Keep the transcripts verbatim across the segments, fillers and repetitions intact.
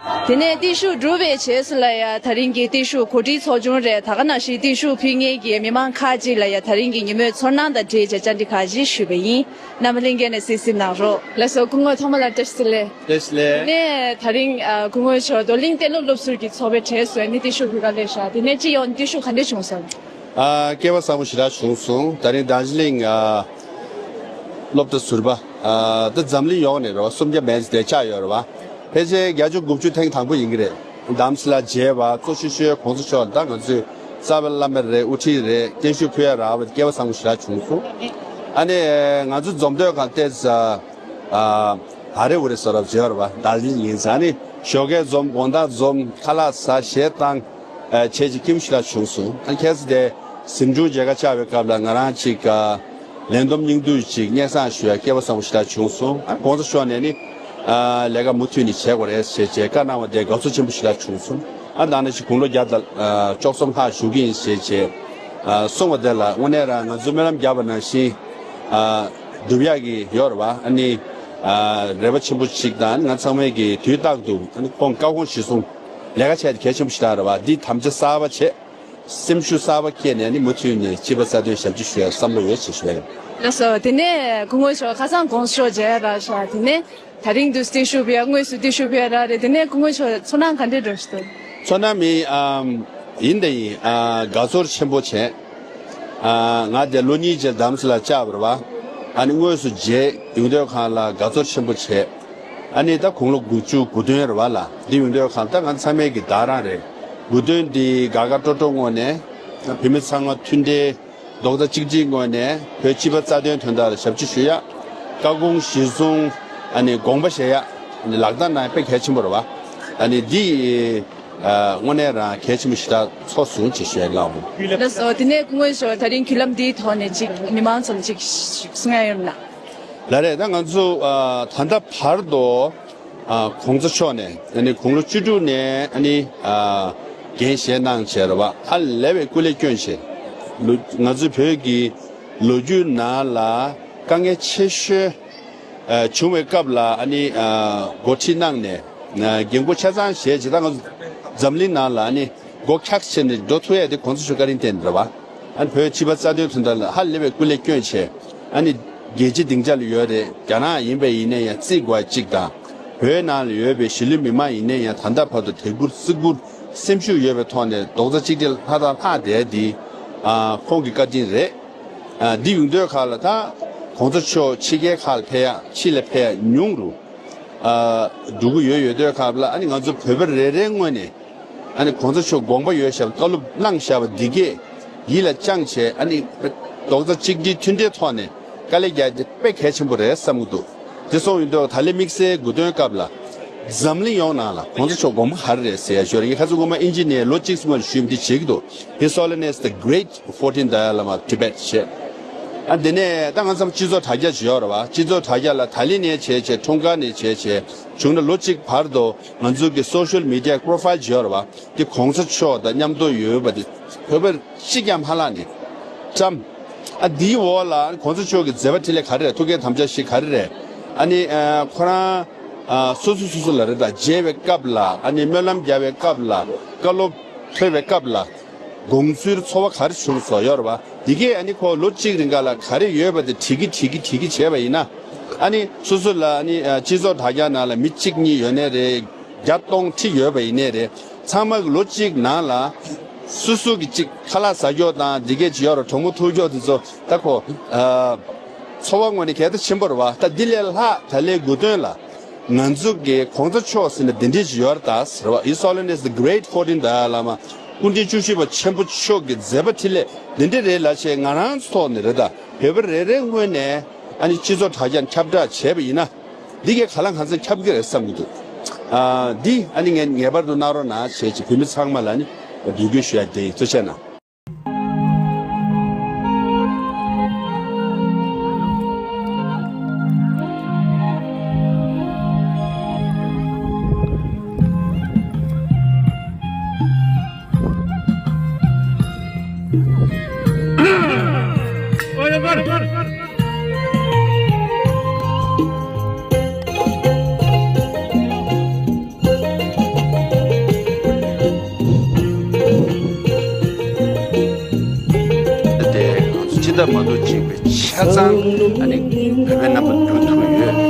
དེ་ནས་བརྟུལ་ཞུགས་སྒྲུབ་པའི་རྗེས་སུ་ལ་ཡ་དེ་རིང་གི་བརྟུལ་ཞུགས་གོ་སྒྲིག་ཚོགས་ཆུང་རེད། ད་ག་ནང་བཞིན་བརྟུལ་ཞུགས་ཕུལ་མཁན་གྱི་མི་མང་ཁག་ཅིག་ལ་ཡ་དེ་རིང་གི་ཉིན་མོའི་ཚོར་སྣང་དང་འབྲེལ་བྱས་བཅར་འདྲི་ཁག་ཅིག་ཞུས་པ་ཡིན། རྣམ་པ་ལྷན་རྒྱས་ནས་གཟིགས་གཟིགས་གནང་རོགས། ལགས་སོ། སྐུ་ངོ་ཐོག་མ་ལ་བཀྲ་ཤིས་བདེ་ལེགས། བཀྲ་ཤིས་བདེ་ལེགས། དེ་ནས་དེ་རིང་ཨ་སྐུ་ངོ་མཆོག་རྡོར་གླིང་གཏན་སློབ་སློབ་ཟུར་གྱི་ཚོགས་པའི་གྲས་སུ་ཨ་ནི་བརྟུལ་ཞུགས་ཕུལ་ག་སླེབས་ཤག་དེ་ནས་སྤྱི་ཡོངས་བརྟུལ་ཞུགས་ག་འདྲས་བྱུང་སོང་། ཨ་སྐལ་བ་བཟང་པོ་ཞེ་དྲག་བྱུང་སོང་། དེ་རིང་རྡོར་གླིང་ཨ་སློབ་གྲྭ་ཟུར་པ་ཨ་ད་འཛམ་གླིང་ཡོངས་ནས་རེད་བ། སུམ་བརྒྱ་མན་ཙམ་དེ་ཆགས་ཡོད་རེད་བ། ཕལ་ཆེར་བརྒྱད་ཅུ་དགུ་བཅུ་ཐེངས་དང་པོ་ཡིན་གྱི་རེད། དམ་སྲི་ལ་མཇལ་བ་གཙོ་ཆེ་ཤོས་གོང་ས་མཆོག་ད་ང་ཚོའི་རྩ་བའི་བླ་མ་རེད། དབུ་ཁྲིད་རེད། བརྟན་བཞུགས་ཕུལ་ཡ་རག་པ་དེ་སྐལ་བ་བཟང་པོ་ཞེ་དྲག་བྱུང་སོང་། ཨ་ནི་ང་ཚོ་འཛོམས་དུས་གང་ལྟར་ཨ་ཨ་རེ་འུ་རེ་ཟེར་བ་བརྗོད་རེད་བ། རྡོར་གླིང་ཡིན་ཙང་ནི་ཞོགས་ཀས་འཛོམས། དགོང་དག་འཛོམས། ཁ་ལག་ཟ། གཞས་བཏང་། ཨ་བྱས་ཅིག་སྐྱིད་པོ་ཞེ་དྲག་བྱུང་སོང་། ཨ་ཁ་སང་དེ་གཟིམ་ཆུང་མཇལ་ཁ་བཅར་བའི་སྐབས་ལ་ང་རང་ཅིག་ཨ་ལས་བསྡོམས་སྙིང་བསྡུས་ཅིག་སྙན་སེང་ཞུ་ཡ་སྐལ་བ་བཟང་པོ་ཞེ་དྲག་བྱུང་སོང་། ཨ་གོང་ས་མཆོག་ནས་ནི་ཨ་ལས་ཀ་མུ་མཐུད་ནས་བྱེད་དགོས་རེད་ཞེས་བྱས་བཀའ་གནང་བ་དེ་དགའ་ཚོར་ཆེན་པོ་ཞེ་དྲག་བྱུང་སོང་། ཨ་ད་ནང་བཞིན་དགུང་ལོ་བརྒྱ་དང་ཨ་བཅུ་གསུམ་ལྷག་བཞུགས་ཀྱི་ཡིན་ཞེས་བྱས་ཨ་གསུངས་པ་དེ་ལ་དངོས་གནས་རང་ང་ཚོ་སྨོན་ལམ་བརྒྱབ་པ་ནང་བཞིན་ཨ་སྒྲུབ་ཡག་གི་ཡོད་རེད་བ། ཨ་ནི་ཨ་རེ་བ་ཆེན་པོ་ཞིག་དང་། ང་ཚང་མས་ཀྱི་དུས་རྟག་ཏུ་ཨ་ནི་ཁོང་བཀའ་དགོངས་གཞིར་བཟུང་ལས་ཀ་བྱས་ཏེ་གལ་ཆེན་པོ་ཞེ་དྲག་རེད་བ། འདི་དམ་བཅའ་གསར་པ་བྱས། སེམས་ཤུགས་གསར་པ་བསྐྱེད་ནས་ནི་མུ་མཐུད་ནས་སྤྱི་པ་རྩ་དོན་ཞབས་ཕྱི་ཞུ་ཡ་བསམ་བློ་ཡོད་ཅེས་ཞུ་ཡ་ཡིན། ལགས་སོ། དེ་ནས་སྐུ་ངོ་མཆོག་ཁ་སང་གོང་ས་མཆོག་མཇལ་ཡ་རག་ཤག་དེ་ནས་དེ་རིང་དུ་བརྟུལ་ཞུགས་ཕུལ་ཡ། དངོས་སུ་བརྟུལ་ཞུགས་ཕུལ་ཡ་རག་རེད། དེ་ནས་སྐུ་ངོ་མཆོག་ཚོར་སྣང་ག་འདྲས་འདྲ་ཞིག་འདུག་ཚོར་སྣང་མི་ཨམ་ཡིན་དེ་ཡིན། ཨ་དགའ་ཚོར་ཆེན་པོ་བྱས། ཨ་ང་དེ་ལོ་གཉིས་རྗེས་དམ་སྲི་ལ་བཅར་བ་རེད་བ། ཨ་ནི་དངོས་སུ་མཇལ་ཡོང་དུས་གང་ལ་དགའ་ཚོར་ཆེན་པོ་བྱས། ཨ་ནི་ད་དགུང་ལོ་དགུ་བཅུ་གོ་བདུན་རེད་བ་ལ། འདི་ཡོང་དུས་གང་ལྟར་ང་ཚང་མས་ཀྱི་བདག་རང་རེད། དགུ་སྟོན་འདི་དགའ་དགའ་སྤྲོ་སྤྲོ་ངང་ནས་བོད་མི་ཚང་མ་མཐུན་སྒྲིལ་རྡོག་རྩ་གཅིག་སྒྲིལ་ངང་ནས་བོད་སྤྱི་པ་རྩ་དོན་དོན་དག་ལ་ཞབས་ཕྱི་ཞུ་ཡ། བཀའ་དགོངས་གཞིར་བཟུང་ཨ་ནི་དགོངས་པ་བཞེས་ཡ། ཨ་ནི་ལག་བསྟར་གནང་ཡ་དཔེ་གལ་ཆེན་པོ་རེད་བ། ཨ་ནི་འདི་ཨ་དངོས་གནས་རང་གལ་ཆེན་པོ་ཞེ་དྲག་ཚོར་སོང་ཅེས་ཞུ་ཡ་ཡིན་ལགས། ལགས་སོ། དེ་ནས་སྐུ་ངོ་མཆོག་དེ་རིང་བརྒྱུད་ལམ་འདིའི་ཐོག་ནས་ཅིག་མི་མང་ཚོ་ལ་ཅིག་གསུང་ཡ་ཡོད་ན། ལགས་རེད། ད་ང་ཚོ་ཨ་ད་ལྟ་བར་དུ་ཨ་གོང་ས་མཆོག་ནས་ཨ་ནི་དགུང་ལོ་བཅུ་དྲུག་ནས་ཨ་ནི་ཨ་འགན་བཞེས་གནང་བྱས་རེད་བ། ཧ་ལས་པའི་སྐུ་ལས་བསྐྱོན་བྱས། ལོ་ང་ཚོའི་བོད་ཀྱི་ལོ་རྒྱུས་ནང་ལ་དཀའ་ངལ་ཆེ་ཤོས་ཨ་བྱུང་བའི་སྐབས་ལ་ཨ་ནི་ཨ་འགོ་ཁྲིད་གནང་ནས་ཨ་འགན་འཁུར་ཆ་ཚང་བཞེས་བྱས། ད་ང་ཚོ་འཛམ་གླིང་ནང་ལ་ཨ་ནི་སྒོ་འཁྱག་བྱས་ནས་འགྲོ་ཐུབ་ཡས་དེ་གོང་ས་མཆོག་བཀའ་དྲིན་བརྟེན་རེད་བ། ཨ་ནི་བོད་སྤྱི་པ་རྩ་དོན་དོན་དག་ལ་ཧ་ལས་པའི་སྐུ་ལས་བསྐྱོན་བྱས། ཨ་ནི་རྒྱལ་སྤྱི་སྡིངས་ཆ་ལ་ཡོད་རེད། རྒྱ་ནག་ཡིན་པ་ཡིན་ན་ཡང་བརྩི་དགོས་གཅིག་དང་། བོད་ནང་ལ་ཡོད་པའི་གཞིས་ལུས་མི་མང་ཡིན་ན་ཡང་ད་ལྟ་བར་དུ་དད་བཀུར་བརྩི་བཀུར་སེམས་ཤུགས་ཡོད་པའི་ཐོག་ནས་རྡོག་རྩ་གཅིག་སྒྲིལ་ལྷ་དང་ལྷ་དེ་འདི་ཨ་ཁོང་གི་བཀའ་དྲིན་རེད། ཨ་འདི་ཡོང་དུས་ཁག་ལ་ད་གོང་ས་མཆོག་ཕྱི་རྒྱལ་ཁག་ལ་ཕེབས་ཡ་ཕྱི་ལ་ཕེབས་ཡ་ཉུང་རུ་ཨ་འགྲོ་གི་ཡོད། ཡོད་དུས་ཁག་ལ་ཨ་ནི་ང་ཚོ་བོད་པ་རེ་རེའི་ངོས་ནས་ཨ་ནི་གོང་ས་མཆོག་དགོངས་པ་ཡོད་བཞག་པ། བཀའ་སློབ་གནང་བཞག་པ་འདི་གས་ཡིད་ལ་བཅངས་བྱས། ཨ་ནི་རྡོག་རྩ་གཅིག་སྒྲིལ་མཐུན་སྒྲིལ་ཐོག་ནས་དཀའ་ལས་རྒྱག་རྒྱུ་དཔེ་གལ་ཆེན་པོ་རེད་བསམ་གྱི་འདུག་དེ་སོང་ཡོང་དུས་ད་ལན་དམིགས་བསལ་དགུང་སྟོན་སྐབས་ལ་འཛམ་གླིང་ཡོངས་ནང་ལ་གོང་ས་མཆོག་དགོངས་པ་ག་རེ་རེད་ཟེར་ཡ་ཞོར་ངས་ཁ་སང་སྔོན་མ་ཨིན་ཇི་ནས་ལོ་གཅིག་སྔོན་ཞུས་པ་འདི་བྱེད་ཀྱི་འདུག His Holiness the Great Fourteenth Dalai Lama of Tibet ཞེས། ཨ་དེ་ནས་ད་ང་ཚང་སྤྱི་ཚོགས་དྲ་རྒྱ་ཅིག་ཡོད་རེད་བ། སྤྱི་ཚོགས་དྲ་རྒྱ་ལ་ད་ལན་ནས་བྱས་བྱས། འཁྲུངས་སྐར་ནས་བྱས་བྱས། བྱུང་ན་ལོ་གཅིག་བར་དུ་ང་ཚོ་གི་social media profile ཅིག་ཡོད་རེད་བ། དེ་གོང་ས་མཆོག་དང་མཉམ་དུ་ཡོད་པ་དེ་བོད་པ་གཅིག་ཀྱང་མ་ལྷག་ནས་བཀྲམ། ཨ་དེའི་འོག་ལ་གོང་ས་མཆོག་གི་མཛད་པ་འཕྲིན་ལས་ག་རེ་རེད། ཐུགས་འགན་དམ་བཅའ་བཞེས་ག་རེ་རེད། ཨ་ནི་ཨ་ཁོ་རང་ཨ་སོ་སོ་སོ་སོ་ལ་རེད། ད་མཇལ་བའི་སྐབས་ལ། ཨ་ནི་སྨོན་ལམ་རྒྱག་པའི་སྐབས་ལ། བཀའ་སློབ་ཐོས་པའི་སྐབས་ལ། དགོངས་ཚུལ་ཚོར་བ་ག་རེ་བྱུང་སོགས་ཡོད་རེད་བ། འདི་གས་ཨ་ནི་ཁོ་ལོ་གཅིག་རིང་ག་ལ་ག་རེ་ཡོད་པ་དེ་བྲིས་ཀྱི་བྲིས་ཀྱི་བྲིས་ཀྱི་བྱས་པ་ཡིན་ན། ཨ་ནི་སོ་སོ་ལ་ཨ་ནི་ཨ་སྤྱི་ཚོགས་དྲ་རྒྱ་ནང་ལ་མི་གཅིག་གཉིས་ཡོད་ནའི་རེད། བརྒྱ་སྟོང་ཁྲི་ཡོད་པ་ཡིན་ནའི་རེད། ཚང་མ་གི་ལོ་གཅིག་ནང་ལ་སོ་སོ་གི་གཅིག་ཁ་ལག་ཟ་རྒྱུ་དང་འདི་གས་ཅིག་ཡོད་རེད། གྲོགས་མོ་ཐུག་རྒྱུ་དེ་ཚོ་ད་ཁོ་ཨ་ཚོར་བ་ངོས་ནས་གལ་ཏེ་ཆེན་པོ་རེད་བ། ད་འདི་ལས་ལྷག་ད་ལན་དགུང་སྟོན་ལ་ང་ཚོ་གི་གོང་ས་མཆོག་ཟེར་ན་འདི་འདྲས་ཅིག་ཡོད་རེད་ད་ཟེར་བ། His Holiness the Great Fourteenth Dalai Lama སྐུ་ཕྲེང་བཅུ་བཞི་པ་ཆེན་པོ་མཆོག་གི་མཛད་པ་འཕྲིན་ལས་འདི་འདྲས་རེད་ལབ་བྱས། ང་རང་ཚོ་ཐོག་ནས་རེད། ད་བོད་པ་རེ་རེའི་ངོས་ནས་ཨ་ནི་སྤྱི་ཚོགས་དྲ་རྒྱ་ཁྱབ་བསྒྲགས་བྱས་པ་ཡིན་ན། འདི་གས་ག་ལ་གང་འཚམ་ཁྱབ་ཀྱི་རེད་བསམ་གྱི་འདུག་ཨ་འདི་ཨ་ནི་ངས་ངེས་པར་དུ་གནང་རོགས་གནང་བྱས་ཀྱི་བོད་མི་ཚང་མ་ལ་ནི་འབོད་སྐུལ་ཞུ་ཡ་དེ་ཡིན། ཐུགས་རྗེ་གནང་། མ་གཏོགས་གཅིག་པའི་ཆ་ཚང་ཨ་ནི་བོད་པའི་རྣམ་པ་བསྒྱུར་ཐུབ་ཡོད།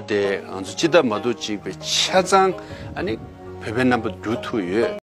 དེ་ང་ཚོ་སྤྱི་ཟླ་མ་གཏོགས་གཅིག་པའི་ཆ་ཚང་ཨ་ནི་བོད་པའི་རྣམ་པ་བསྒྱུར་ཐུབ་ཡོད།